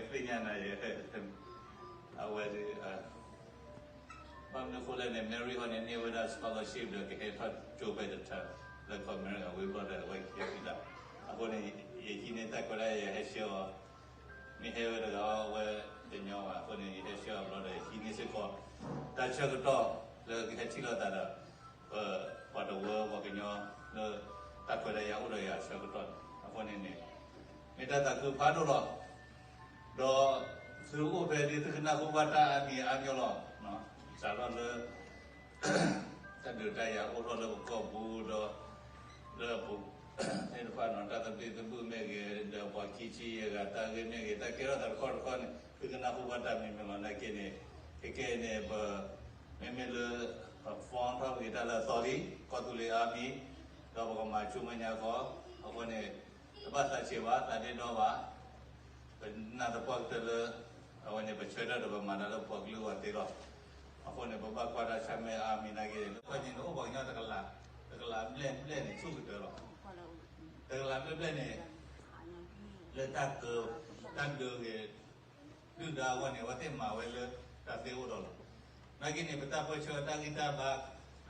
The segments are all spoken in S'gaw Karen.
သ့ၣ်ညါနၤယဲ အဝဲ ဘၣ်မနုၤအဃိလဲၣ်န့ၣ် Mary ဟီန့ၣ် န့ၢ်ဝဲဒၣ် scholarship ဒီးကဟဲထီၣ်ကၠိဖဲတထၢၣ် လၢကီၢ် America ဝံၤဘျီဒီး အဝဲကဟဲက့ၤတၢ်. အဃိန့ၣ် ယဟံးန့ၢ်တၢ်ခွဲးတၢ်ယာ် ယဟဲဆှၢအီၤ, မ့ၢ်ဟဲဝဲတဂၤအီၤ အဝဲတညီဘၣ်. အဃိန့ၣ် ယဟဲဆှၢအီၤဘျီဒီး ယဟံးန့ၢ်စ့ၢ်ကီး တၢ်ဆၢကတီၢ်လၢကဟဲထံၣ်လိာ်သးဒီး ပပှၤတဝၢပှၤကညီလၢ တၢ်ခွဲးတၢ်ယာ်အိၣ်ဒီးယၤအဆၢကတီၢ်န့ၣ်. အဃိန့ၣ်န့ၣ် မ့ၢ်တၢ်သးခုဖးဒိၣ်လီၤ. ဒီးသုအိၣ်ဖဲဒ်သုကနၢ်ဟူဘၣ်တၢ်အါမံၤအါမံၤလီၤ. စးထီၣ်လၢ တၢ်ဒုးတၢ်ယၤအိၣ်ထီၣ်လၢပကီၢ်ပူၤဒီး လၢပူၤသ့ၣ်တဖၣ်န့ၣ် တၢ်သဘံၣ်သဘုၣ်မ့ၢ်ဂ့ၤ ဒီးပှၤခံဆံယဲၢ်ဂၤတၢ်ဂ့ၢ်မ့ၢ်ဂ့ၤ တၢ်ကဲထီၣ်သးတခီတခီန့ၣ် သုကနၢ်ဟူဘၣ်တၢ်မံၤမံၤလီၤ. နာ်က့န့ၣ် ခဲကဲန့ၣ် ပ မ့မ့ၢ်လၢ ပ form ထီၣ်က့ၤတၢ်လၢအသီလံ ကီၢ်သူလ့ၤအါမံၤ ဒီးပကမၤဆူမဲာ်ညါဃီ အဃိန့ၣ် တဘၣ်သးဆံးဘၣ် သးဒ့ဒီဘၣ် ပနာ်သပှၢ်ကတၢၢ်လၢ အဝဲန့ၣ် ပဆၢထၢၣ်ဒီးပမၤတၢ်လၢပှၤကလုာ်အဂီၢ်သ့လီၤ. အဃိန့ၣ် ပဘၣ်ကွၢ်တၢ်ဆၢမဲာ်အါမံၤနာ်က့န့ၣ် လၢခီၣ်ညါန့ၣ် အိၣ်ပှၤကညီတကလး တကလးဘျဲၣ်ဘျဲၣ်န့ၣ် ဆူၣ်ကတၢၢ်လီၤ. တကလးဘျဲၣ်ဘျဲၣ်န့ၣ် လၢတၢ်က တၢ်ဒုးဂ့ၤ ဒုၣ်ဒါအဂီၢ်န့ၣ် အဝဲသ့ၣ်မၤဝဲလၢတၢ်သ့အိၣ်ဒီးလီၤ. နာ်က့န့ၣ် ပတၢ်ပၢဆှၢတၢ်ဂံၢ်တၢ်ဘါ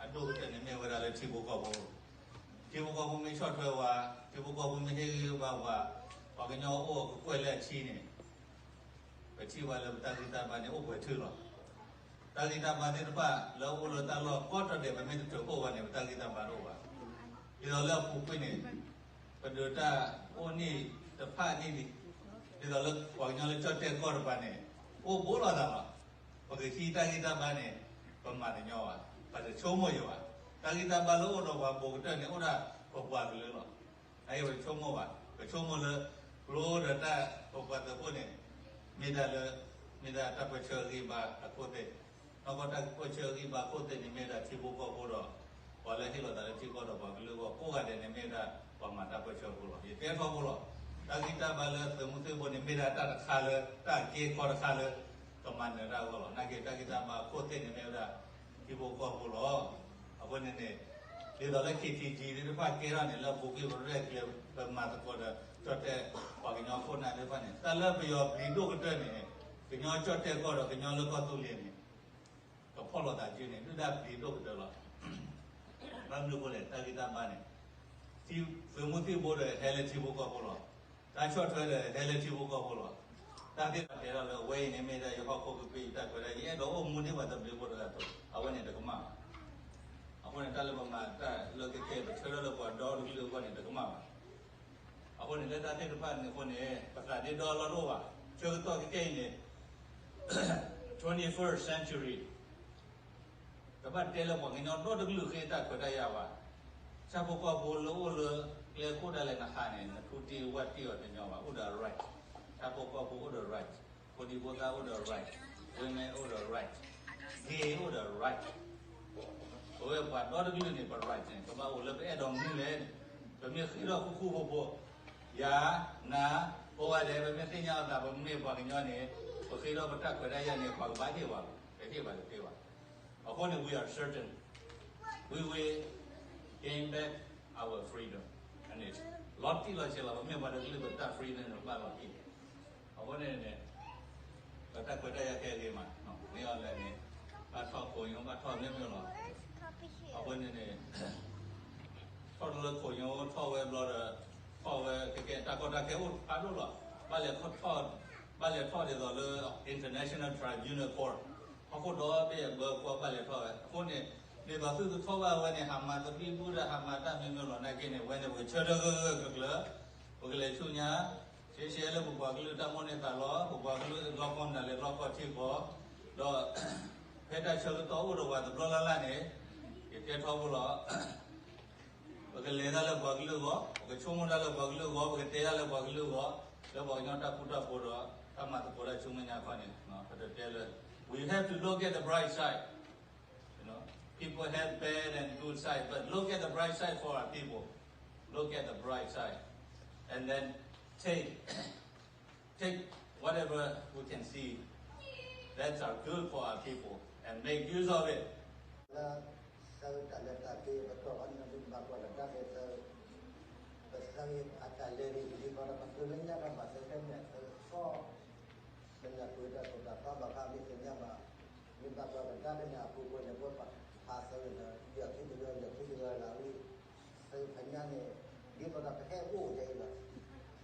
အဒိၣ်ကတၢၢ်န့ၣ် မ့ၢ်ဝဲဒၣ်လၢထံဖိကီၢ်ဖိ ထံဖိကီၢ်ဖိမ့ၢ်ဆီၣ်ထွဲဝဲ, ထံဖိကီၢ်ဖိမ့ၢ်ဟ့ၣ်ဂံၢ်ဟ့ၣ်ဘါဝဲ, ပှၤကညီအိၣ်အကကွဲၢ်လၢအထံန့ၣ် ပထံၣ်ဝဲလၢပတၢ်ဂံၢ်တၢ်ဘါန့ၣ် အိၣ်ပှဲၤထူၣ်လီၤ. တၢ်ဂံၢ်တၢ်ဘါသ့ၣ်တဖၣ် လၢအအိၣ်လၢတၢ်လီၢ်ကိးတီၤဒဲး ပမ့ၢ်တထုးအိၣ်ဘၣ်န့ၣ် ပတၢ်ဂံၢ်တၢ်ဘါတအိၣ်ဘၣ်. ဒ်သိးလၢအပူၤကွံာ်န့ၣ် ပဒုးတၢ်အိၣ်န့ၢ်တဖၣ်န့ၣ်လံ. ဒ်သိးလၢပှၤကညီလၢကၠီၣ်တဲၣ်ကီၢ်တပၤန့ၣ် အိၣ်ဘူးလိာ်သးလီၤ. ပကဟံးတၢ်ဂံၢ်တၢ်ဘါန့ၣ် ပမၤတညီဘၣ်, ပတဆိကမိၣ်ယံၤဘၣ်. တၢ်ဂံၢ်တၢ်ဘါလၢအိၣ်ဒီးပှၤဘူးကတၢၢ်န့ၣ် အိၣ်ဒၣ်ပပှၤကလုာ်လီၤ. နာ်က့ပတဆိကမိၣ်ဘၣ်, ပဆိကမိၣ်လၢ ကျိဒီးတၢ်ပပှၤသုးဖိန့ၣ် မ့ၢ်တၢ်လၢ မ့ၢ်ဒၣ်တၢ်ပၢဆှၢဂံၢ်ဘါအခိၣ်သ့ၣ်, နီၢ်ကီၢ်တၢ်ပၢဆှၢဂံၢ်ဘါခိၣ်သ့ၣ်န့ၣ် မ့ၢ်ဒၣ်ထံဖိကီၢ်ဖိဒီး ပှၤလၢဟ့ၣ်လီၤသးလၢထံကီၢ်ဒီးပှၤကလုာ်အဂီၢ် ကိးဂၤဒဲးန့ၣ် မ့ၢ်ဒၣ်ပှၤမၤတၢ်ပၢဆှၢဖိလီၤ. ယတဲထီဘိလီၤ. တၢ်ဂံၢ်တၢ်ဘါလၢသုးမုၢ်သံၣ်ဘိန့ၣ် မ့ၢ်ဒၣ်တၢ်တခါလၢ တၢ်က့ခီတခါလၢ ကမၤနၢၤတၢ်အဂီၢ်လီၤ. နာ်က့တၢ်ဂံၢ်တၢ်ဘါခိၣ်သ့ၣ်န့ၣ် မ့ၢ်ဝဲဒၣ်ထံဖိကီၢ်ဖိလီၤ. အဃိန့ၣ်န့ၣ် ဒ်သိးလၢ KTG သ့ၣ်တဖၣ်ကဲထီၣ်န့ၣ် လၢအပူၤကွံာ်ပရဲၣ်ကျဲၤ ပမၤသကိးဒီး ကၠီၣ်တဲၣ်ပှၤကညီခိၣ်နၢ်သ့ၣ်တဖၣ်န့ၣ် တၢ်လၢပယီၤပျံၤဒိၣ်ကတၢၢ်န့ၣ် ကညီကၠီၣ်တဲၣ်ကီၢ်ဒီးကညီလၢကီၢ်သူလ့ၤန့ၣ် ကဖီၣ်လိာ်သးက့န့ၣ် ဒုၣ်ဒါပျံၤဒိၣ်ကတၢၢ်လီၤ. ဘၣ်မနုၤအဃိလဲၣ် တၢ်ဂံၢ်တၢ်ဘါန့ၣ် သုးမုၢ်သံၣ်ဘိဒီးဟဲလၢထံဖိကီၢ်ဖိလီၤ. တၢ်ဆီၣ်ထွဲဒီးဟဲလၢထံဖိကီၢ်ဖိလီၤ. တၢ်သ့ၣ်တဖၣ်တဲထီၣ်လၢအဝဲအံၤန့ၣ် မ့ၢ်ဒၣ်ယဟီၣ်ခိၣ်ကပ့ၢ်ယတၢ်ခွဲးတၢ်ယာ် ယအဲၣ်ဒိးအိၣ်မူဒ်ပှၤသဘျ့ဖိတဂၤအသိး အဝဲန့ၣ်တကမၣ်ဘၣ်. အဃိန့ၣ် တၢ်လၢပမၤတၢ်လၢကကဲ ပဆၢထၢၣ်လၢပှၤဒီတကလုာ်အဂီၢ်န့ၣ် တကမၣ်ဘၣ်. အဃိန့ၣ် လၢတၢ်သ့ၣ်တဖၣ်န့ၣ်အဃိန့ၣ် ပသးဒ့ဒီလီၢ်တအိၣ်ဘၣ်. ဆၢကတီၢ်ခဲအံၤန့ၣ် twenty-first century တဘၣ်တဲလၢပှၤကညီဒီတကလုာ်ဃ့တၢ်ခွဲးတၢ်ယာ်ဘၣ်. ဆၣ်ဖိကီၢ်ဖိလၢအိၣ်လၢကျဲခိၣ်ဒၣ်လဲာ်နဟးန့ၣ် နထူတံၢ်ဝၣ်တံၢ်အီၤတညီဘၣ် အိၣ်ဒီး right. ဆၣ်ဖိကီၢ်ဖိအိၣ်ဒီး right, ဖိဒံဖိသၣ်အိၣ်ဒီး right, women အိၣ်ဒီး right, gay အိၣ်ဒီး right. ပဝဲပှၤဒီတကလုာ်န့ၣ် ပ right န့ၣ် ပဘၣ်အိၣ်လၢပအဲၣ်ဒိးမနုၤလဲၣ်န့ၣ် ပမ့ၢ်ဃ့ထီၣ်ဃူဃူဖိးဖိး ယၤ နၤ ကိးဂၤဒဲး ပမ့ၢ်သ့ၣ်ညါအသး ပမ့ၢ်ပှၤကညီန့ၣ် ပဃ့ထီၣ်ပတၢ်ခွဲးတၢ်ယာ်န့ၣ် ပှၤကဘၣ်ဟ့ၣ်ဝဲလီၤ. တဟ့ၣ်ဘၣ်တသ့ဘၣ်. အဃိန့ၣ် we are certain we will gain back our freedom. အန့ၣ် လီၤတံၢ်လီၤဆဲးလီၤ ပမ့ၢ်ပှၤတကလုာ်ပတၢ် freedom န့ၣ် ဘၣ်လီၤတံၢ်. အဃိန့ၣ်န့ၣ် ပတၢ်ခွဲးတၢ်ယာ်ခဲအံၤမး မ့ၢ်အီၤလဲၣ်န့ၣ် ဘၣ်ထီၣ်ခိၣ်ညိ ဘၣ်ထီၣ်မ့ၢ်မ့ၢ်လီၤ. အဃိန့ၣ်န့ၣ် ထီၣ်လၢခိၣ်ညိ ထီၣ်ဝဲဘျီဒီး ထီၣ်ဝဲကကဲ တၢ်ကီတၢ်ခဲအိၣ်ဖးဒိၣ်လီၤ. ဘၣ်လဲၤထီၣ် ဘၣ်လဲၤထီၣ်ဒ်သိးလၢ International Tribunal Court ဟီၣ်ခိၣ်ဒီဘ့ၣ်အဘၢအကွီၢ်ဘၣ်လဲၤထီၣ်ဝဲ. အဃိန့ၣ် ဒ်သိးသုတထီၣ်ဘၣ်ဝဲန့ၣ် ဟးမၤသဘံၣ်ဘုၣ်ဒီး ဟးမၤတၢ်မ့ၢ်မ့ၢ်လီၤ နာ်က့န့ၣ် ဝဲန့ၣ် ပကဆၢထၢၣ်ဂၢၢ်ဂၢၢ်ကျၢၤကျၢၤ ပကလဲၤဆူညါ ရှဲရှဲလၢပပှၤကလုာ်တၢ်မိၣ်န့ၢ်သးလီ ပပှၤကလုာ်လီၢ်ကီၢ်နၤလဲၤလီၢ်ကီၢ်ထံကီၢ် ဒီး ဖဲတၢ်ဆၢကတီၢ်အိၣ်ဒီးပှၤတဘျီလၢ်လၢ်န့ၣ် ယတဲထီဘိလီၤ. ပကလဲၤတၢ်လၢပှၤကလုာ်အဂီၢ်, ပကဆိကမိၣ်တၢ်လၢပှၤကလုာ်အဂီၢ်, ပကတဲတၢ်လၢပှၤကလုာ်အဂီၢ်, လၢပှၤကညီတၢ်ဃူတၢ်ဖိးဒီး တၢ်မၤသကိးတၢ်ဆူမဲာ်ညါအခီန့ၣ် ပတတဲလၢ we have to look at the bright side. You know, people have bad and good side, but look at the bright side for our people. Look at the bright side. And then take take whatever we can see that are good for our people and make use of it. လၢ ဆၢတၢ်လၢတၢ်က့ ပတီၢ်အီၤန့ၣ် ဘၣ်ကွၢ်လၢတၢ်က့သၢ ပသၢဂ့ၤအတၢ်လဲၤဂ့ၤ ပဒ်သိးဒီးပသုးလၢညါဒီးဘၣ်သၢဖဲန့ၣ် သၢသီ တၢ်ကန့ၣ်အပူၤကွံာ်န့ၣ် ပဖးသၢဂၤဒီး ယွၤခံတဂၤ ယွၤခံတဂၤလၢာ်ဝံၤ သၢဖဲညါန့ၣ် ဒ်သိးဒီးပဟဲအိၣ်ကဲအံၤလီၤ.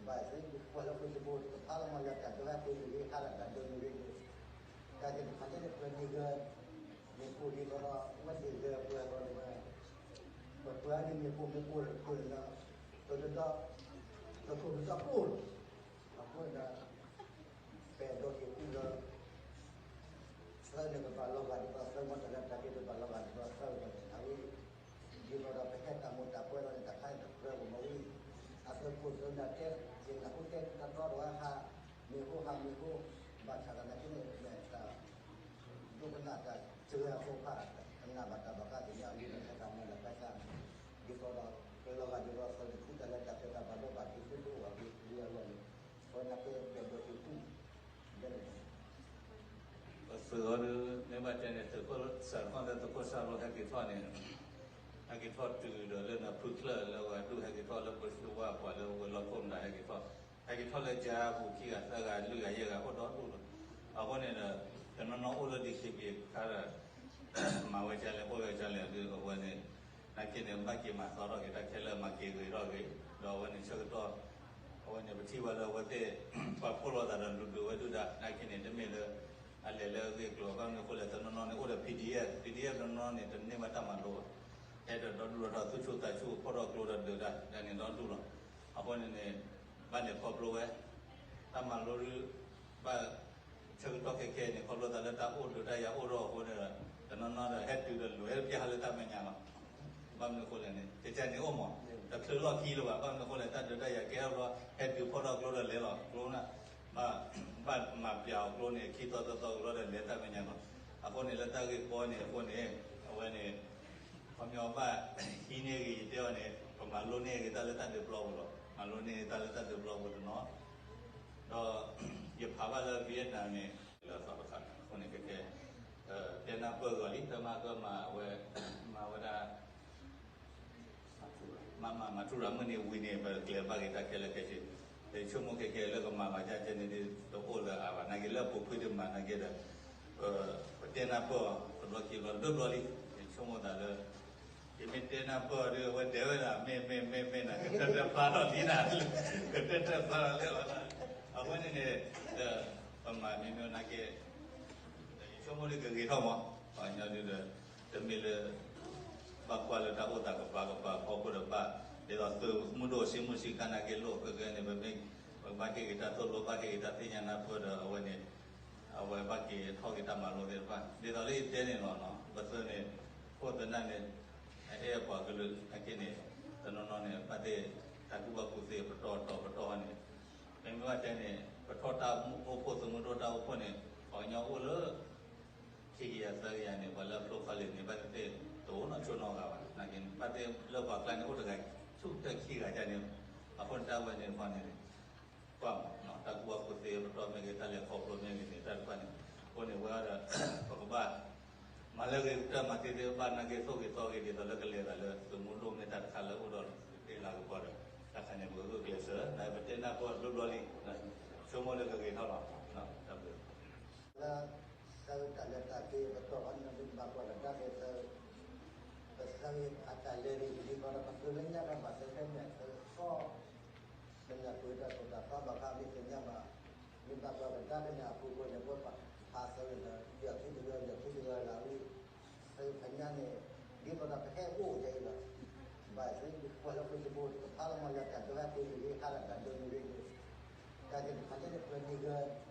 ဘၣ်သ့ၣ်ပှၤလၢ Facebook တဖၣ်လီၤမး လၢတၢ်ဒိးဟဲက့ၤမ့ၢ်ဂ့ၤ ဟးဒီးတၢ်ဒိးမ့ၢ်ဂ့ၤန့ၣ် တၢ်ကန့ၣ်ဖးန့ၣ် ပှၤမ့ၢ်ဂ့ၤ မ့ၢ်အိၣ်ဒ်သိးဒီး ဝဲသ့ၣ်ဂ့ၤပှၤဂီၢ်န့ၣ်ဝဲ ပပှၤန့ၣ်မ့ၢ်ပိာ်မ့ၢ်ပိာ်တခိၣ်န့ၣ်ဒီး ပတဒီ တခိၣ်ပတၢ်အိၣ်လီၤ. အဃိန့ၣ်ဒီး ပအဲၣ်ဒိးဟ့ၣ်ကူၣ်လၢ သၢန့ၣ်ကဘၣ်လီၤဂာ်ဒ်သိးသၢ မ့ၢ်တၢ်လၢတၢ်က့တဘၣ်လီၤဂာ်ဒ်သိးသၢန့ၣ် အဝဲ ဒ်သိးဒီးပဟဲတၢ်မူၤတၢ်ပွဲလီၤန့ၣ် တၢ်ခါအံၤတကြၢးပမၤဝံၤ အသကိးသၢနၤတဲ ယနၢ်ဟူတဲတၢ်တီဒီးဟး မ့ၢ်ဟူဟးမ့ၢ်ဟူ ဘၣ်ဆၣ်သနာ်က့န့ၣ် မ့ၢ်တၢ် ဒိကနၣ်တၢ်စှၤအဃိဖး တနာ်ဘၣ်တၢ်ဘၣ်ဃးသ့ၣ်ညါအီၤလံ တၢ်ဆဲတၢ်မူၤလၢ်ဘၣ်ဆၣ် ဒ်သိးဒီး ပလီၤဂာ်ဒ်သိးသၢန့ၣ် ထံတၢ်လၢတၢ်ဖဲတၢ်ဘၣ်ဒိဘၣ်ထံးသုတအိၣ်ဘၣ်က့ၤလံအဂီၢ်န့ၣ် ပဝဲနၢ်က့ပအဲၣ်ဒိးဟ့ၣ်ကူၣ် ပသုးအီၤဒီး မ့ၢ်ဘၣ်တဲန့ၣ် သုးခိၣ်စၢ်ခီၣ်လၢသုးခိၣ်စၢ်လိဟဲက့ၤထီၣ်န့ၣ် ဟဲက့ၤထီၣ်တုၤဒီးလၢနဖုချၢၣ်လၢဝဲဒူၣ်ဟဲက့ၤထီၣ်လၢပှၤဆူဝါပှၤလၢဝဲၤလီၢ်ခိၣ်မတၤဟဲက့ၤထီၣ် ဟဲက့ၤထီၣ်လၢကၠါပူၤခံဂၤသၢဂၤလွံၢ်ဂၤယဲၢ်ဂၤအိၣ်ဒီဒူၣ်လီၤ. အဃိန့ၣ်ဒီး တနီၤနီၤအိၣ်လၢ ဒီး ခ့ဘံၣ် ခါဒီး မၤဝဲကၢ်လဲၣ် အိၣ်ဝဲကၢ်လဲၣ်ဒီး အဝဲန့ၣ် နာ်က့န့ၣ် ဘၣ်က့ၤမၤသီထီၣ်က့ၤတၢ်ခဲလၢာ် မၤက့ၤဂ့ၤထီၣ်ဂ့ၤ ဒီးအဝဲန့ၣ်ဆၢကတီၢ် အဝဲန့ၣ် ပထံၣ်ဝဲလၢအဝဲသ့ၣ် ပှၤဖှိၣ်လိာ်သးဒီးလူၤဒုးဝဲဒုၣ်ဒါ နာ်က့န့ၣ် တမ့ၢ်လၢ အလဲၤလၢအဂ့ၢ်အကျိၤ ဘၣ်မနုၤအဃိလဲၣ် တနီၤနီၤန့ၣ် အိၣ်ဒီး PDF PDF တနီၤနီၤန့ၣ် တန့ၢ်ဘၣ်တၢ်မၤလိဘၣ် ဟဲဒီးဒီဒူၣ်ဒီထီၣ် သူၣ်ဆူၣ်သးဆူၣ် ဖှီၣ်ထီၣ်ကျိဒီးဒုးတၢ် ဒ်န့ၣ်ဒီဒူၣ်လီၤ. အဃိန့ၣ်န့ၣ် ဘၣ်လဲၤခီဖျိဝဲ တၢ်မၤလိဒုး ဘၣ် ဆၢကတီၢ်ခဲခဲအံၤန့ၣ် ခီဖျိသးလၢတၢ်အိၣ်ဒုးတၢ်ယၤအိၣ်ထီၣ်အဃိန့ၣ်ဒီး တနီၤနီၤဒီးဟဲတုၤဒီးလဲၤပျၢ်ဟးလၢတၢ်မဲာ်ညါလီၤ. ဘၣ်မနုၤအဃိလဲၣ်န့ၣ် ကကန့ၣ်အိၣ်မး တချုးလီၢ်ခံလၢၤဘၣ် ဘၣ်မနုၤအဃိလဲၣ် တၢ်ဒုးတၢ်ယၤကဲထီၣ်ဘျီ ဟဲတုၤဖီၣ်ထီၣ်ကျိဒီးလဲၤလီၤ ကျိန့ၣ် ဘၣ် ဘၣ်မၤပျၢ်အီၤကျိန့ၣ် ခံသီသၢသီကလီဒီးလဲၤတၢ်မဲာ်ညါလီၤ. အဃိန့ၣ်လၢတၢ်ဂ့ၢ်ကီန့ၣ်အဃိန့ၣ် အဝဲန့ၣ် ခီပညီဘၣ်ဟံးန့ၢ်ဂ့ၤ ယတဲအီၤန့ၣ် ပမၤလိန့ၢ်ဂ့ၤတၢ်လၢတၢ်ဒုးပျီပူၤလီၤ. မၤလိန့ၢ်ဂ့ၤတၢ်လၢတၢ်ဒုးပျီပူၤတနီၤ ဒီး ယဖးဘၣ်လၢ Vietnam န့ၣ် လၢသီတခါအဃိန့ၣ် ကကဲ တဲနၢ်ပၢၢ်ဂီၤလံ တမၤကမၤဝဲ မၤဝဲဒၣ် မၤမၤမၤထူရၤမုၢ်နံၤဝံၤန့ၣ် ပကျဲၤဘၣ်က့ၤတၢ်ခဲလၢာ်ခဲဆ့ ယဆိကမိၣ်ခဲကဲလၢကမၤဘၣ်ကၢ်ကဲန့ၣ် တအိၣ်လၢအါဘၣ် နာ်က့လၢအပူၤကွံာ်တမၤနာ်က့ဒီး ပတဲနၢ်ပၢၢ်အီၤ တဘျီခံဘျီတဘျီလံ ယဆိကမိၣ်သးလၢ ယမ့ၢ်တဲနၢ်ပၢၢ်အီၤဒီး အဝဲတဲဝဲဒၣ် မ့ၢ်မ့ၢ်မ့ၢ်မ့ၢ်နၤ ကတၢၢ်တၢၢ်ဖျါထီၣ်လံနၤ ကတၢၢ်တၢၢ်ဖျါထီၣ်လံလီၤ. အဃိန့ၣ်န့ၣ် ပမၤမ့မ့ၢ်နာ်က့ ယဆိကမိၣ်ဒ်ကဂ့ၤထီၣ်မး ပှၤကညီဒ်ဒီး တမ့ၢ်လၢ ဘၣ်ကွၢ်လၢတၢ်အိၣ်သးကပၤကပၤဖီခိၣ်ဒီးဘၣ် ဒ်သိးသုးမုၢ်ဒိၣ်စံမုၢ်စံခါနာ်က့လိာ်ကဂဲန့ၣ် ပမ့ၢ် ပဘၣ်ဟ့ၣ်က့ၤတၢ်သိၣ်လိ ဘၣ်ဟ့ၣ်က့ၤတၢ်သ့ၣ်ညါနၢ်ပၢၢ်ဒီးအဝဲန့ၣ် အဝဲဘၣ်က့ၤထီၣ်က့ၤတၢ်မၤလိသ့ၣ်တဖၣ် ဒ်သိးလၢယတဲန့ၣ်လီၤနီၤ ပသုးန့ၣ် ခိၣ်သနၢ်န့ၣ် အအဲၣ်ပှၤကလုာ်နာ်က့န့ၣ် တနီၤနီၤန့ၣ် ဘၣ်သ့ၣ်တၢ်ကူၣ်ဘၣ်ကူၣ်သ့ပတီၢ်တီၤပတီၢ်န့ၣ် မ့မ့ၢ်ဘၣ်တဲန့ၣ် ပထီၣ်တၢ်အိၣ်ဖှိၣ် သုးမုၢ်ဒိၣ်တၢ်အိၣ်ဖှိၣ်န့ၣ် ပှၤကညီအိၣ်လၢ ခံကယၤသၢကယၤန့ၣ် ပှၤလၢအဖျိ college န့ၣ် ဘၣ်သ့ၣ်သ့ၣ်တအိၣ်နီတဂၤဘၣ် နာ်က့န့ၣ် ဘၣ်သ့ၣ်လၢပှၤကျါန့ၣ် အိၣ်တဂၤဆူၣ်တခံဂၤန့ၣ် အဃိန့ၣ်တၢ်ဝဲန့ၣ်တခီန့ၣ် ကွၢ်မး တၢ်ကူၣ်ဘၣ်ကူၣ်သ့ပတီၢ်မ့ၢ်ဂ့ၤ တၢ်လဲၤခီဖျိမ့ၢ်ဂ့ၤန့ၣ် တၢ်တဖၣ်န့ၣ် အဃိန့ၣ်ဝဲဒီး ပကဘၣ် မၤလၢဂ့ၤကတၢၢ်မၤသ့သ့ဘၣ်နာ်က့ သိၣ်ဂ့ၤသီဂ့ၤဒ်သိးလၢကလဲၤသးလၢ သုးမုၢ်ဒိၣ်မ့ၢ်တၢ်တခါလၢအိၣ်ဒီးသ့ၣ်လၤကပီၤဒီး တၢ်ခါန့ၣ် ပကဂုာ်ကျဲးစၢး နပတဲနၢ်ပၢၢ်တဘျီဘျီလံ ဆိကမိၣ်လၢကဂ့ၤထီၣ်လီၤ တၢ်ဘျုး လၢ သၢတၢ်လဲၤတၢ်က့ၤ ပတီၢ်အီၤန့ၣ် ဘၣ်ကွၢ်ဒီးတၢ်က့ၤသၢ ပသၢဂ့ၤအတၢ်လဲၤဂ့ၤ ဒ်သိးဒီးပသုးလၢညါဒီးဘၣ်သၢဖဲန့ၣ် သၢသီ မ့ၢ်နၢ်ပၢၢ်တၢ်သိၣ်တၢ်သီဘၣ်ဃးမ့ၢ်သ့ၣ်ညါဘၣ် မ့ၢ်ဘၣ်ကွၢ်ဒီးတၢ်ကန့ၣ်အပူၤကွံာ်န့ၣ် ပဖးသၢဂ့ၤဒီး ယွၤခံတဂၤ ယွၤခံတဂၤလၢာ်ဝံၤ သၢဖဲညါန့ၣ် ဒ်သိးဒီးပဟဲအိၣ်ကဲအံၤလီၤ. ဘၣ်သ့ၣ်ပှၤလၢ Facebook တဖၣ်လီၤမး လၢတၢ်ဒိးဟဲက့ၤမ့ၢ်ဂ့ၤ ဟးဒီးတၢ်ဒိးမ့ၢ်ဂ့ၤန့ၣ် တၢ်ကန့ၣ်ဖးန့ၣ် ပှၤမ့ၢ်ဂ့ၤ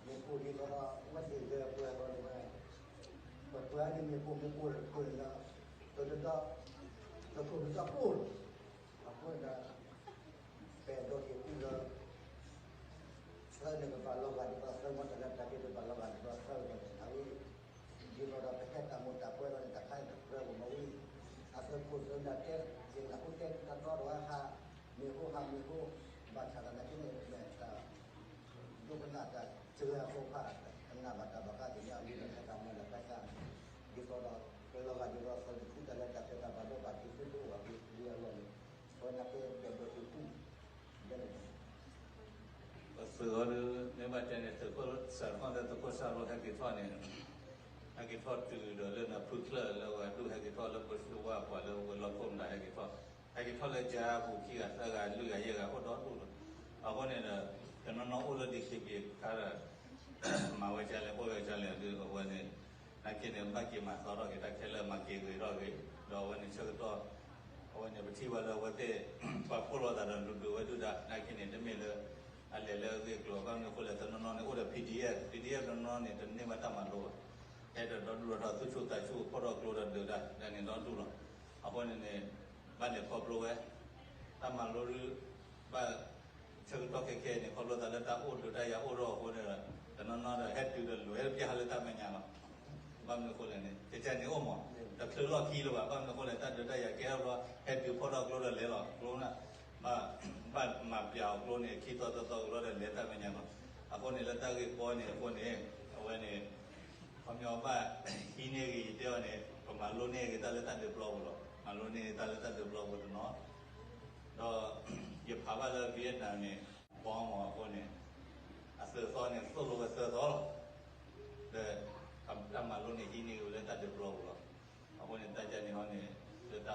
မ့ၢ်ပိာ်ဒ်သိးဒီး ဝဲသ့ၣ်ဂ့ၤပှၤဂီၢ်န့ၣ်ဝဲ ပပှၤန့ၣ်မ့ၢ်ပိာ်မ့ၢ်ပိာ်တခိၣ်န့ၣ်ဒီး ပတဒီ တခိၣ်ပတၢ်အိၣ်လီၤ. အဃိန့ၣ်ဒီး ပအဲၣ်ဒိးဟ့ၣ်ကူၣ်လၢ သၢန့ၣ်ကဘၣ်လီၤဂာ်ဒ်သိးသၢ မ့ၢ်တၢ်လၢတၢ်က့တဘၣ်လီၤဂာ်ဒ်သိးသၢန့ၣ် အဝဲ ဒ်သိးဒီးပဟဲတၢ်မူၤတၢ်ပွဲလီၤန့ၣ် တၢ်ခါအံၤတကြၢးပမၤဝံၤ အသကိးသၢနၤတဲ ယနၢ်ဟူတဲတၢ်တီဒီးဟး မ့ၢ်ဟူဟးမ့ၢ်ဟူ ဘၣ်ဆၣ်သနာ်က့န့ၣ် မ့ၢ်တၢ် ဒိကနၣ်တၢ်စှၤအဃိဖး တနာ်ဘၣ်တၢ်ဘၣ်ဃးသ့ၣ်ညါအီၤလံ တၢ်ဆဲတၢ်မူၤလၢ်ဘၣ်ဆၣ် ဒ်သိးဒီး ပလီၤဂာ်ဒ်သိးသၢနံၤထံတၢ်လၢတၢ်ဖဲတၢ်ဘၣ်ဒိဘၣ်ထံးသုတအိၣ်ဘၣ်က့ၤ လံအဂီၢ်န့ၣ် ပဝဲနၢ်က့ပအဲၣ်ဒိးဟ့ၣ်ကူၣ် ဒ်န့ၣ် ပသုးအီၤဒီး မ့ၢ်ဘၣ်တဲန့ၣ် သုးခိၣ်စၢ်တခီဒီး သုးခိၣ်စၢ်လိဟဲက့ၤထီၣ်န့ၣ် ဟဲက့ၤထီၣ်တုၤဒီးလၢနဖုချၢၣ်လၢဝဲဒူၣ် ဟဲက့ၤထီၣ်လၢပဝဲပှၤလၢဝဲလီၢ်ခိၣ်မတၤ ဟဲက့ၤထီၣ်, ဟဲက့ၤထီၣ်လၢကၠါပူၤခံဂၤသၢဂၤလွံၢ်ဂၤယဲၢ်ဂၤအိၣ်ဒီဒူၣ်လီၤ. အဃိန့ၣ်ဒီး တနီၤနီၤအိၣ်လၢ ဒီး ခါဒီး မၤဝဲကၢလဲၣ် အိၣ်ဝဲကၢလဲၣ်ဒီး အဝဲန့ၣ် နာ်က့န့ၣ် ဘၣ်က့ၤမၤသီထီၣ်က့ၤတၢ်ခဲလၢာ် မၤက့ၤဂ့ၤထီၣ်ဂ့ၤ ဒီးအဝဲန့ၣ်ဆၢကတီၢ် အဝဲန့ၣ် ပထံၣ်ဘၣ်လၢအဝဲသ့ၣ် ပှၤဖှိၣ်လိာ်သးဒီးလူၤဒုးဝဲဒုၣ်ဒါ နာ်က့န့ၣ် တမ့ၢ်လၢ အလဲၤလၢအဂ့ၢ်အကျိၤ ဘၣ်မနုၤအဃိလဲၣ် တနီၤနီၤန့ၣ် အိၣ်ဒီး ပီၣ်ဒံၣ်အ့ၣ် ပီၣ်ဒံၣ်အ့ၣ် တနီၤနီၤန့ၣ် တန့ၢ်ဘၣ်တၢ်မၤလိဘၣ် ဟဲဒီးဒီဒူၣ်ဒီထီၣ် သူၣ်ဆူၣ်သးဆူၣ် ဖီၣ်ထီၣ်ကျိဒီးဒုးတၢ် ဒ်န့ၣ်ဒီဒူၣ်လီၤ. အဃိန့ၣ်န့ၣ် ဘၣ်လဲၤခီဖျိဝဲ တၢ်မၤလိဒုး ဘၣ် ဆၢကတီၢ်ခဲခဲန့ၣ် ခီဖျိသးလၢတၢ်အိၣ်ဒုးတၢ်ယၤအိၣ်ထီၣ်အဃိန့ၣ်ဒီး တနီၤနီၤဒီးဟဲတုၤဒီးလဲၤပျၢ်ဟးလၢတၢ်မဲာ်ညါလီၤ. ဘၣ်မနုၤအဃိလဲၣ်န့ၣ် ကကဲန့ၣ်အိၣ်မး တချုးလီၢ်ခံလၢၤဘၣ် ဘၣ်မနုၤအဃိလဲၣ် တၢ်ဒုးတၢ်ယၤကဲထီၣ်ဘျီ ဟဲတုၤဖီၣ်ထီၣ်ကျိဒီးလဲၤလီၤ ကျိန့ၣ် ဘၣ်မၤပျးအီၤကျိန့ၣ် ခံသီသၢသီကဘျီဒီးလဲၤတၢ်မဲာ်ညါလီၤ. အဃိန့ၣ် လၢတၢ်ဂ့ၢ်ကီန့ၣ်အဃိန့ၣ် အဝဲန့ၣ် ခီပညီဘၣ်ဟံးန့ၢ်ဂ့ၤ ယတဲအီၤန့ၣ် ပမၤလိန့ၢ်ဂ့ၤတၢ်လၢတၢ်ဒုးပျီပူၤလီၤ. မၤလိန့ၢ်ဂ့ၤတၢ်လၢတၢ်ဒုးပျီပူၤတနီၤ ဒီးယဖးဘၣ်လၢ Vietnam န့ၣ် bomb မးအဃိန့ၣ် အသၢသီန့ၣ် သိၣ်လိဝဲသၢသီလီၤ. ဒီးတၢ်မၤလိန့ၣ် ဟံးန့ၢ်ဂ့ၤဝဲလၢတၢ်ဒုးပျီပူၤလီၤ. အဃိန့ၣ် တၢ်ကန့ၣ်ဟီန့ၣ် လၢ တၢ်ကန့ၣ်ဟီန့ၣ် ခီဖျိလ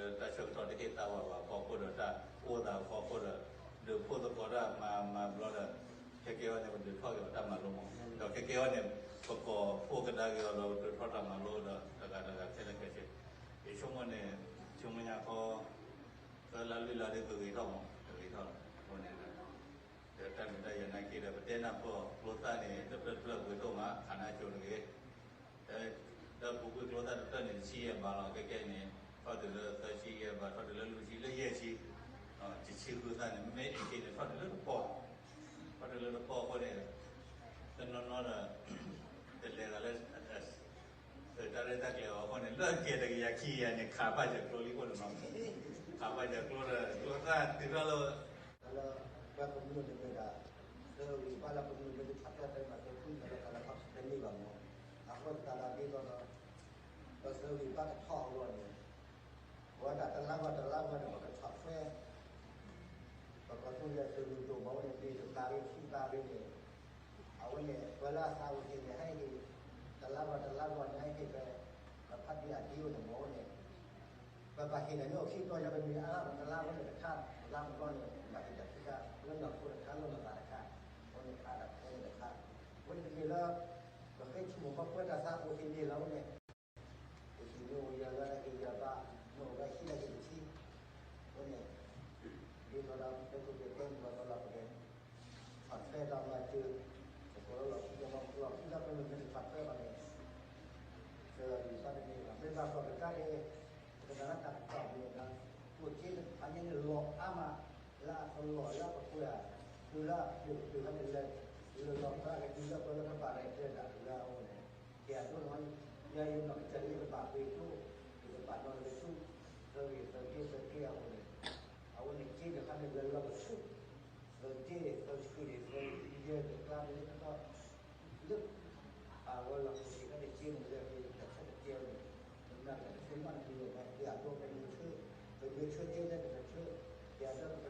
ၢတၢ်ဆၢကတီၢ်တဟ့ၣ်သးဝးဘၣ်အဖီခိၣ်ဒီး တၢ်အိၣ်သးအဖီခိၣ်ဒီး ဒုးဖှိၣ်သကိးတၢ်မၤမၤဘျီဒီး ခဲကဲအံၤန့ၣ် ပဒုးထီၣ်က့ၤအီၤတၢ်မၤလိမး ဒီးခဲကဲအံၤန့ၣ် ပကိးဖှိၣ်ကဒါက့ၤအီၤဒီး ပဒုးထီၣ်တၢ်မၤလိဒီး တဂၤတဂၤခဲလၢာ်ခဲဆ့ ယဆိကမိၣ်န့ၣ် ဆိကမိၣ်ညါခီ သၢလါလွံၢ်လါဒ်ကဂ့ၤထီၣ်မး ကဂ့ၤထီၣ်လီၤ. အဃိန့ၣ်ဒီး ဒီးတၢ်ဒုးတၢ်ယၤနာ်က့ဒီး ပတဲနၢ်ပၢၢ်အီၤ ကျိသၣ်န့ၣ် တဖျၢၣ်တဖျၢၣ်ပှ့ၤဒိၣ်မး ခးနါကၠိတဂ့ၤ ဒီးပူၤကွံာ်ကျိသၣ်တဖျၢၣ်န့ၣ် တဆံယဲၢ်ဘးလီၤ ခဲကဲန့ၣ် ထီၣ်တုၤလၢသၢဆံယဲၢ်ဘး ထီၣ်တုၤလၢလွံၢ်ဆံလၢယဲၢ်ဆံ တဆံဃုသၣ်န့ၣ် မ့ၢ်အ့ၣ်က့န့ၣ် ထီၣ်တုၤလၢတပီၢ် ထီၣ်တုၤလၢတပီၢ်အဃိန့ၣ် တနီၤနီၤဒီး တလဲၤသးလၢ သုးတၢ်ရဲၣ်တၢ်ကျဲၤအီၤအဃိန့ၣ် လၢကဲၤတကယၤခံကယၤန့ၣ် ခးဘၣ်စၢၤကျိလံအိၣ်တနီၤ ခးဘၣ်စၢၤကျိဒီး ကျိသၣ်တုၤထီၣ်လၢ လၢ ပှၤကမျၢၢ်တဂၤဒီး သုးဂံၢ်ဘါလၢကမျၢၢ်မ့ၢ်တဖးတၢ်တဲဘၣ် သုးဖုန့ၣ်လၢတၢ်လၢခီၣ်ထံးတန့ၢ်ဘၣ်မး အဃိသတးဒီးဒ်သိးဒီး ပသုးဂံၢ်ဘါကထီၣ်အဂီၢ်န့ၣ် ပဝဲဒၣ်တလါဂီၢ်တလါဂီၢ်န့ၣ် ပကဆီၣ်ထွဲ ပကီၢ်သူလ့ၤသုးမုၢ်ဒိၣ်မးဝဲန့ၣ် မ့ၢ်တသးရ့ခံသးရ့န့ၣ် အဝဲန့ၣ် ပှၤလၢအသးအိၣ်ဟ့ၣ်န့ၣ် ဟဲဟ့ၣ် တလါဂီၢ်တလါဂီၢ်န့ၣ် ဟဲဟ့ၣ်ဖဲ ပဖးဒံးအဒ့အိၣ်န့ၣ်မးဝဲန့ၣ် ပဘၣ်ဟ့ၣ်ဒီးန့ၣ်အိၣ်ခံတီၤယၤ ပမ့ၢ်အါဂၤတလါဝဲန့ၣ်တခါ တလါတဘျီန့ၣ် ဘၣ်ဟ့ၣ်ဒီးခံခါ လၢနီၢ်ခိတခါ လၢနီၢ်သးတခါ အဝဲန့ၣ်ခါဒီးအဝဲန့ၣ်တခါ အဝဲန့ၣ်တမ့ၢ်လၢ ပဃ့ထုးမုၢ်ဘၣ်ပှဲၤတၢ်သးအိၣ်ဟ့ၣ်န့ၣ်လီၤဝဲန့ၣ် ပဟ့ၣ်န့ၢ်အိၣ်ယၤလၢဟ့ၣ်ယၤဘၣ် မ့ၢ်အိၣ်ဝဲဟံးလၢဟ့ၣ်တထံ အဝဲန့ၣ် ဒ်သိးဒီး ပကကဲမုၢ်ဘၣ်ဒီးလီၤပကဲ ဆီၣ်ထွဲဒီးမၤစၢၤ ပကိးလၢလီၢ်ခံဒီးမၤလီၢ်ခံဒီးပမ့ၢ်မ့ၢ်တဆီၣ်ထွဲဘၣ်န့ၣ် တဂၤဂံၢ်ဘါတန့ၢ်ဘၣ် မ့ၢ်ဘၣ်ကွၢ်ကဒါက့ၤ ပကနၣ်လၢတၢ်ကစီၣ်မ့ၢ်ဒီး ကျိၣ်စ့တဖၣ်န့ၣ်န့ၣ်လီၤအါမး လၢအကလီၢ်လၢအကပှဲၤ တုၤလၢအပျိၢ်တုၤလၢတလဲၤ တုၤလၢလီၤဖျါကတုၤလၢပှဲၤလၢကဘၣ်ရဲၣ်ကျဲၤဒၣ်တုၤလၢအအိၣ်န့ၣ် ကဲအဒိန့ၣ် ယၤယနီၢ်ကစၢ်လၢယကဘၣ်ပှ့ၤကျိ ယကဘၣ်နီၣ်ကဆူၣ် သုးဂ့ၢ်သုးကျိသုးကျဲအအိၣ်န့ၣ် အဝဲန့ၣ်က့တခါန့ၣ် ဝဲလီၢ်ကဆူၣ် သုးက့ သုးဆှံန့ၣ် သုးယဲၢ်တကျါန့ၣ် လၢ အဝဲလီၢ်ခိၣ်ထံးတၢ်တက့ၢ်န့ၣ် လၢတၢ်ဆၢတက့ၢ်န့ၣ် ပမၤကတဆၢမးတမံၤလၢၤဘၣ် ကဲအဒိပမ့ၢ်ဆၢ ပမ့ၢ်ဆၢက့လၢကတဆၢ ကဲအဒိပကဆ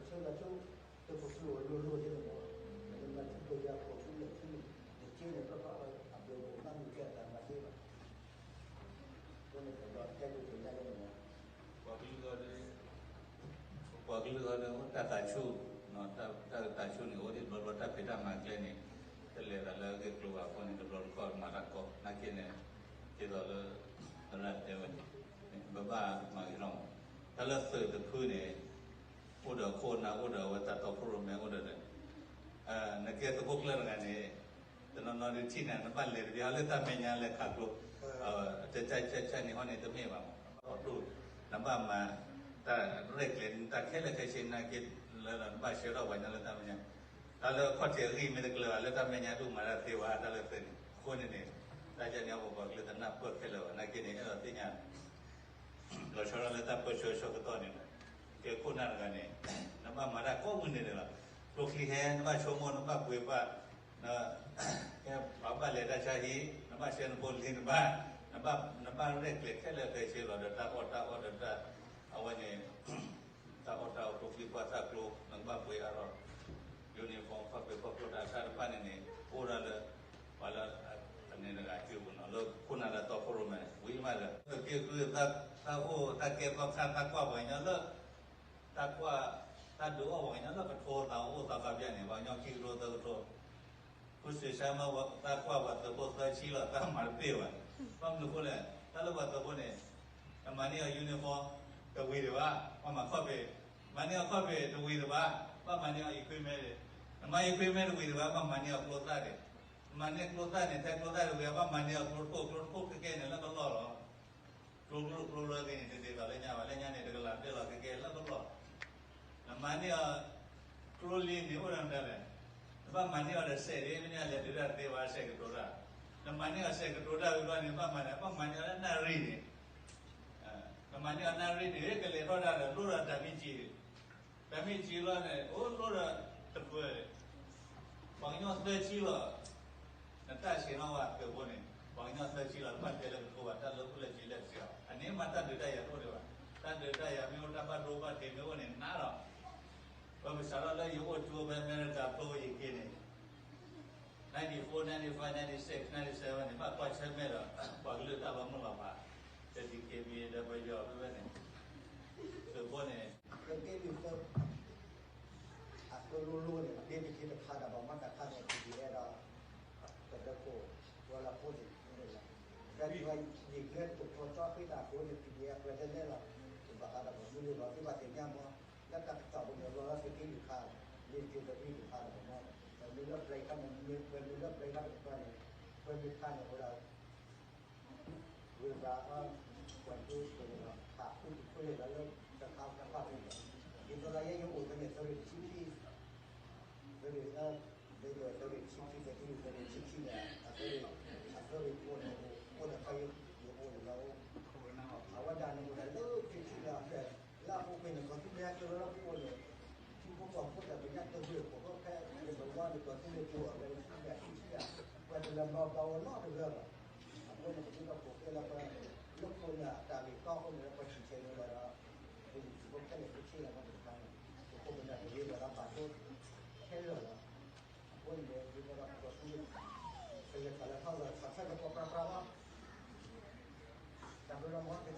ၢလီၤဆူ တပကၠိလိၤလိၤက့န့ၣ်မ့ၢ် ပမ့ၢ်မၤဆူပယီၤခိၣ်ဆူလၢဆူန့ၣ် နက့န့ၣ် ပဘၣ်အီၤအဘျုးပမၤမုၢ်ကဲအတၢ်မၤသ့ဘၣ် အဃိန့ၣ်ပဒီးတဲဒိၣ်တဲာ်ညါန့ၣ်မ့ၢ် ပှၤကလုာ်ဂီၢ်ဒီး ပှၤကလုာ်ဂီၢ်ဒီး တၢ်သးဆူၣ် တၢ်သးဆူၣ်န့ၣ် အိၣ်ဒံးဘျီဘျီ တၢ်ဖံးတၢ်မၤကျဲန့ၣ် တလဲၤသးလၢအဂ့ၢ်ကျိၤဘၣ်အဃိန့ၣ် တဘျီတခီၣ်မၤတၢ်ကီ နာ်က့န့ၣ် ဒ်သိးလၢ သရၣ်တဲဝဲန့ၣ် ပဘၣ်မၤဂ့ၤထီၣ်မး တၢ်လၢသုးတဖုန့ၣ် အိၣ်ဒီးခိၣ်နၢ် အိၣ်ဒီးအဝဲတၢ်တီခိၣ်ရိၣ်မဲ အိၣ်ဒီး နကဲသုးခိၣ်ကျၢၢ်တဂၤန့ၣ် တနီၤနီၤဒုးထံၣ်န့ၣ် နဘၣ်လဲၤတဘျီလၢတၢ်မဲာ်ညါလဲၤခးကျိ တၢ်န့ၣ်ဟီန့ၣ်တမ့ၢ်ဘၣ်မး အဒိၣ် နဘၣ်မၤ တၢ်ရဲၣ်ကျဲၤ တၢ်ခဲလၢာ်ခဲဆ့နာ်က့လၢ နဘၣ်ဆှၢထီၣ်ပှၤညီလၢတၢ်မဲာ်ညါ တၢ်လၢအခီၣ်ထံးအဂံၢ်မ့ၢ်တကျၢၤဘၣ် လၢတၢ်မဲာ်ညါဒိၣ်မးတၢ်သ့ဝဲ တၢ်လၢသုးန့ၣ် အဃိန့ၣ်န့ၣ် တၢ်ယၤန့ၣ် ပပှၤကလုာ်တနၢ်ပၢၢ်ခဲလၢာ်ဘၣ် နာ်က့န့ၣ် အဲၣ်ဒိးသ့ၣ်ညါ လီၤဆီဒၣ်လၢတၢ်ပၢဆှၢဆၢကတီၢ်န့ၣ်ဒီး ကဲခိၣ်နၢ်တဂၤန့ၣ် နဘၣ်မၤတၢ်ကိးမုၢ်နံၤဒဲးလီၤ. ကျိချံဟဲ နဘၣ်ဆိကမိၣ် နဘၣ်ပှ့ၤဘၣ် ကဲပှၤဘၣ်လဲၤတၢ်ဆါဟံၣ် နဘၣ်ဆှၢနဖိလံၤ နဘၣ် နဘၣ်ရဲၣ်ကျဲၤခဲလၢာ်ခဲဆ့လီၤဒီးတၢ်အီၣ်တၢ်အီဒီးတၢ် အဝဲန့ၣ် တၢ်အီၣ်တၢ်အီကျိချံပှၢ်သၣ်ကျိ နကဘၣ်ပှ့ၤအါထီၣ် uniform ခီၣ်ဖံးခီၣ်ကျိတၢ်အတၢ်တဖၣ်န့ၣ်န့ၣ် အိၣ်ဒၣ်လၢ ပှၤလၢ နဂၤကၠိပူၤနီၤ လၢခိၣ်နၢ်လၢတီခိၣ်ရိၣ်မဲ ဝံၤမးဒီး က့ၤဃု တၢ်အိၣ်တၢ်ကဲသီခါ တၢ်ကွၢ်ပှၤကညီလၢ တၢ်ကွၢ် တၢ်ဒုးအီၣ်ပှၤကညီလၢကထိ သးအိၣ်သးကါပျၢ်န့ၣ် ပှၤကညီခံကထိသၢကထိ ခိၣ်စ့ၣ်ဆါမး တၢ်ကွၢ်ပှၤသုးဖိသၢဆံလီၤ တၢ်မၤတပ့ၢ်ဘၣ်. ဘၣ်မနုၤအဃိလဲၣ် တၢ်လၢပှၤသုးဖိန့ၣ် နမၤန့ၢ်အီၤ uniform တဝံၤဒံးဘၣ် ဘၣ်မၤခီၣ်ဖံး, မၤန့ၢ်အီၤခီၣ်ဖံးတဝံၤဒံးဘၣ် ဘၣ်မၤန့ၢ်အီၤ equipment ဒံး, နမၤ equipment တဝံၤဒံးဘၣ် ဘၣ်မၤန့ၢ်အီၤကျိသၣ်ဒံး, နမၤန့ၢ်ကျိသၣ်န့ၣ် ထဲကျိသၣ်တဝံၤ ဘၣ်မၤန့ၢ်အီၤကျိတခိၣ်, ကျိတခိၣ်ခဲကဲန့ၣ် လၢကလီၢ်လီၤ. ကျိကျိကျိလၢက့ၤန့ၣ် တဒ်သိးလၢညါဘၣ်, လၢညါန့ၣ် တကလးဘျဲၣ်လီၤ ခဲကဲလၢကလီၢ် နမၤန့ၢ်အီၤ ကျိလံန့ၣ် အိၣ်ဒီးမတၤလဲၣ်, နဘၣ်မၤန့ၢ်အီၤဒီးစဲးဒ် မ့ၢ်န့ၣ် အလဲၤဒုးတၢ်တသ့ဘၣ် စဲးကတိၤတၢ်, နမၤန့ၢ်အီၤစဲးကတိၤတၢ်ဝံၤဘျီန့ၣ် ဘၣ်မၤန့ၢ် ဘၣ်မၤန့ၢ်အီၤလၢနၣ်ရံၣ်န့ၣ်, နမၤန့ၢ်အီၤနၣ်ရံၣ်န့ၣ် ကလဲၤထီၣ်တၢ်ဒီး လိၣ်ဒီးတၢ်မံကံၣ်, တၢ်မံကံၣ်လီၤန့ၣ် အိၣ်လိၣ်ဒီးတပၢၤ ပှၤကညီသၢဆံလီၤ နတၢ်ဆံးနီၣ်ဝဲသုးဖိန့ၣ် ပှၤကညီသၢဆံလီၤ တဘၣ်တဲလၢကထိဘၣ် တၢ်လၢအိၣ်လၢက့ၤလၢကစၢ်အီၤ အန့ၣ်မးတၢ်ဒုးတၢ်ယၤတအိၣ်ဒံးဘၣ်, တၢ်ဒုးတၢ်ယၤမ့ၢ်အိၣ် တၢ်ဘၣ်ဒိဘၣ်ထံးမ့ၢ်အိၣ်န့ၣ် နးလီၤ. ပမ့ၢ်စးထီၣ်လၢယအိၣ်ကၠိဖဲအမဲရကၤဖိယက့ၤန့ၣ် ninety-four, ninety-five, ninety-six, ninety-seven န့ၣ် ဘၣ်ကွၢ်ဆၢၣ်မဲာ်ဒီး ပှၤကလုာ်တၢ်လီၤမုၢ်လီၤဖး ဒီး DKBA ဒီးပယီၤဖဲဖဲန့ၣ် သုးဖိန့ၣ် လၢတ့ၢ်လံသၢ အသိလိလိန့ၣ် ဒ့တခ့တခါဒီး ပှၤမၤတၢ်ခါန့ၣ် PDF ဒီး ကဒၢခိၣ် ဝဲလီၤဖိသ့ၣ်န့ၣ်လီၤ. ဒီးယွၤယကျဲတကပီၤသီဃ့တၢ်အဃိန့ၣ် PDF ပှဲၤတလဲလီၤ. ယဘၣ်ဃးဒီးပှၤမုၢ်လၢလီၤသ့ၣ်ဘၣ်သ့ၣ်ညါမး လၢတၢ်ကစီၣ်ပူၤန့ၣ် လီၤလၢသုးက့လွံၢ်ခါ လ့ၢ်က့ၤဒီးက့လွံၢ်ခါဒီးမး ပှဲၤမ့ၢ်လၢပျဲခါန့ၣ် ပှဲၤမ့ၢ်လၢပျဲခါတကပၤန့ၣ် ပှဲၤမ့ၢ်ခါန့ၣ် အိၣ်ဒီး ဝံၤဘၣ်အီၤ ပှၤဒိပှၤန့ၣ်လီၤ ခးဃုတခိၣ်န့ၣ်လီၤလၢ တခါတခါန့ၣ်လီၤ. ဒ်သိးဒီးယဲယအိၣ်ဖဲန့ၣ် သၢရ့ၣ်တဆံခံ သၢရ့ၣ် ဒ်သိးသၢရ့ၣ်တဆံခံ သၢရ့ၣ် သၢရ့ၣ်တဆံခံန့ၣ် အသၢရ့ၣ် အသၢရ့ၣ်ဖိန့ၣ် အိၣ်ဒီးခါယိယအိၣ်န့ၣ်လီၤ. အဝဲဒၣ်န့ၣ်အိၣ်ဒီးလၢခံဆံလၢအဖျဲၢၣ် လၢအပူၤကွံာ်န့ၣ် ကီၢ်သူလ့ၤဟဲက့ၤလီၤလၢပအိၣ်န့ၣ် ထံဖိကီၢ်ဖိဒီး ပညၣ်တဂ့ၤအခိၣ်ဒီးဖဲ ယကဝါန့ၣ် ကီၢ်သူလ့ၤက့ၤအီၤဝဲခံဆံခံ ပှၤတလဲၤမၤပှၤအီၤနီတဂၤဘၣ်. အဃိန့ၣ် ပဒိၣ်ပှၤဖိၣ်ဃဲလၢပှၤ လၢခိၣ်နၢ်တၢ်ဂ့ၢ်ကီအဃိန့ၣ် ပှၤစံးဆဲးန့ၣ်လီၤဒီး ပလံၤဖိခဲလၢာ်ဖိဆ့လီၤမးတခါန့ၣ် ပခိၣ်ပနၢ်တဂ့ၤလီၤဒီးဘၣ်ဒိခဲလၢာ်လီၤ. အဃိန့ၣ် ဒ်သိးဒီးပကီၢ်သူလ့ၤ ကလဲၤခးလၢထီၣ်ဒီး ခးဆၢကပီၤပြးပြးလီၤ. တၢ်ဘျုးလီၤမး